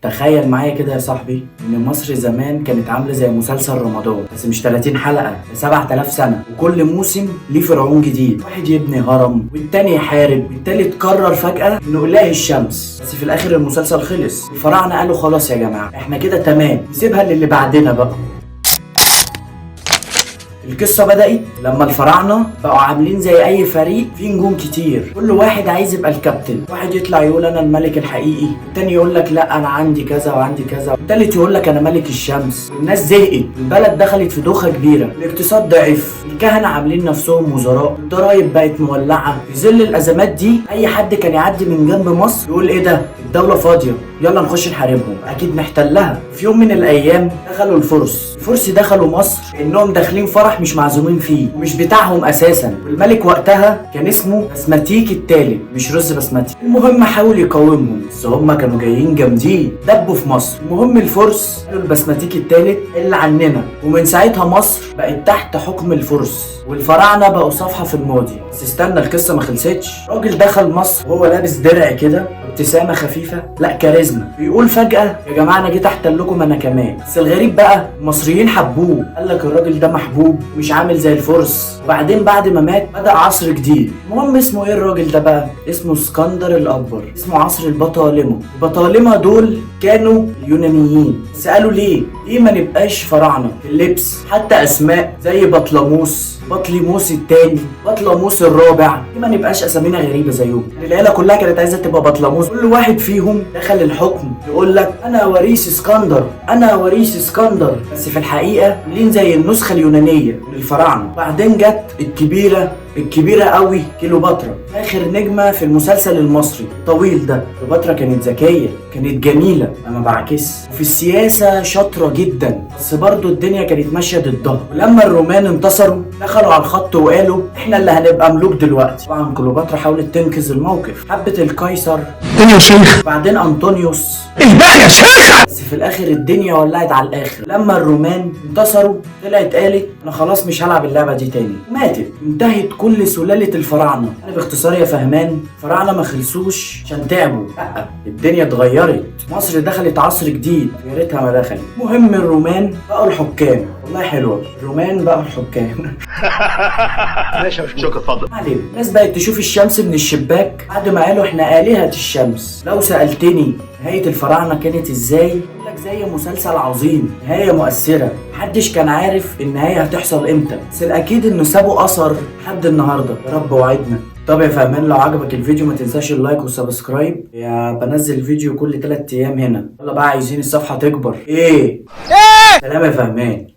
تخيل معايا كده يا صاحبي ان مصر زمان كانت عامله زي مسلسل رمضان، بس مش 30 حلقه، ده 7000 سنة، وكل موسم ليه فرعون جديد. واحد يبني هرم، والتاني يحارب، والتالت قرر فجاة انه اله الشمس. بس في الاخر المسلسل خلص، الفراعنة قالوا خلاص يا جماعة احنا كده تمام، نسيبها للي بعدنا بقى. القصة بدأت لما الفراعنة بقوا عاملين زي أي فريق فيه نجوم كتير، كل واحد عايز يبقى الكابتن، واحد يطلع يقول أنا الملك الحقيقي، التاني يقول لك لا أنا عندي كذا وعندي كذا، التالت يقول لك أنا ملك الشمس. الناس زهقت، البلد دخلت في دوخة كبيرة، الاقتصاد ضعف، الكهنة عاملين نفسهم وزراء، الضرايب بقت مولعة. في ظل الأزمات دي أي حد كان يعدي من جنب مصر يقول إيه ده؟ الدولة فاضية، يلا نخش نحاربهم، أكيد نحتلها. في يوم من الأيام دخلوا الفرس، الفرس دخلوا مصر إنهم داخلين فرح مش معزومين فيه ومش بتاعهم اساسا. والملك وقتها كان اسمه بسماتيك الثالث، مش رز بسمتي. المهم حاول يقاومهم، بس هم كانوا جايين جامدين، دبوا في مصر. المهم الفرس قالوا البسماتيك الثالث اللي عننا، ومن ساعتها مصر بقت تحت حكم الفرس، والفراعنه بقوا صفحة في الماضي. بس استنى، القصة ما خلصتش. راجل دخل مصر وهو لابس درع كده، ابتسامة خفيفة، لا كاريزما، بيقول فجاة يا جماعة انا جيت احتلكم انا كمان. بس الغريب بقى المصريين حبوه، قال لك الراجل ده محبوب، مش عامل زي الفرس. وبعدين بعد ما مات بدأ عصر جديد. المهم اسمه ايه الراجل ده بقى؟ اسمه اسكندر الاكبر، اسمه عصر البطالمه. البطالمه دول كانوا اليونانيين. بس قالوا ليه؟ ليه ما نبقاش فراعنه في اللبس؟ حتى اسماء زي بطلموس، بطليموس الثاني، بطلموس الرابع، ليه ما نبقاش اسامينا غريبة زيهم؟ العيلة كلها كانت عايزه تبقى بطلموس. كل واحد فيهم دخل الحكم يقول لك انا وريث اسكندر، انا وريث اسكندر، بس في الحقيقة عاملين زي النسخة اليونانية للفراعنه. بعدين جت الكبيرة، الكبيرة قوي، كيلوباترا، اخر نجمه في المسلسل المصري الطويل ده. كيلوباترا كانت ذكية، كانت جميلة، انا ما بعكس، وفي السياسة شاطرة جدا، بس برضو الدنيا كانت ماشية ضدها. ولما الرومان انتصروا دخلوا على الخط وقالوا احنا اللي هنبقى ملوك دلوقتي. طبعا كليوباترا حاولت تنقذ الموقف، حبت القيصر، يا شيخ، بعدين انطونيوس، اذبح يا شيخ. بس في الاخر الدنيا ولعت على الاخر. لما الرومان انتصروا طلعت قالت انا خلاص مش هلعب اللعبة دي تاني، ماتت، انتهت كل سلالة الفراعنة. انا باختصار يا فهمان، الفراعنة ما خلصوش عشان تعبوا، لا الدنيا اتغيرت، مصر دخلت عصر جديد، يا ريتها ما دخلت. المهم الرومان بقوا الحكام، والله حلوة، الرومان بقوا الحكام. شكرا، اتفضل. ما علينا، الناس بقت تشوف الشمس من الشباك بعد ما قالوا احنا آلهة الشمس. لو سألتني نهاية الفراعنة كانت ازاي، اقول لك زي مسلسل عظيم، نهاية مؤثرة، محدش كان عارف النهاية هتحصل امتى، بس الأكيد انه سابوا أثر لحد النهاردة. يا رب وعدنا. طب يا فهمان لو عجبك الفيديو ما تنساش ال like وال subscribe، يا بنزل فيديو كل 3 ايام هنا. يلا بقى عايزين الصفحة تكبر. ايه؟ سلام يا فهمان.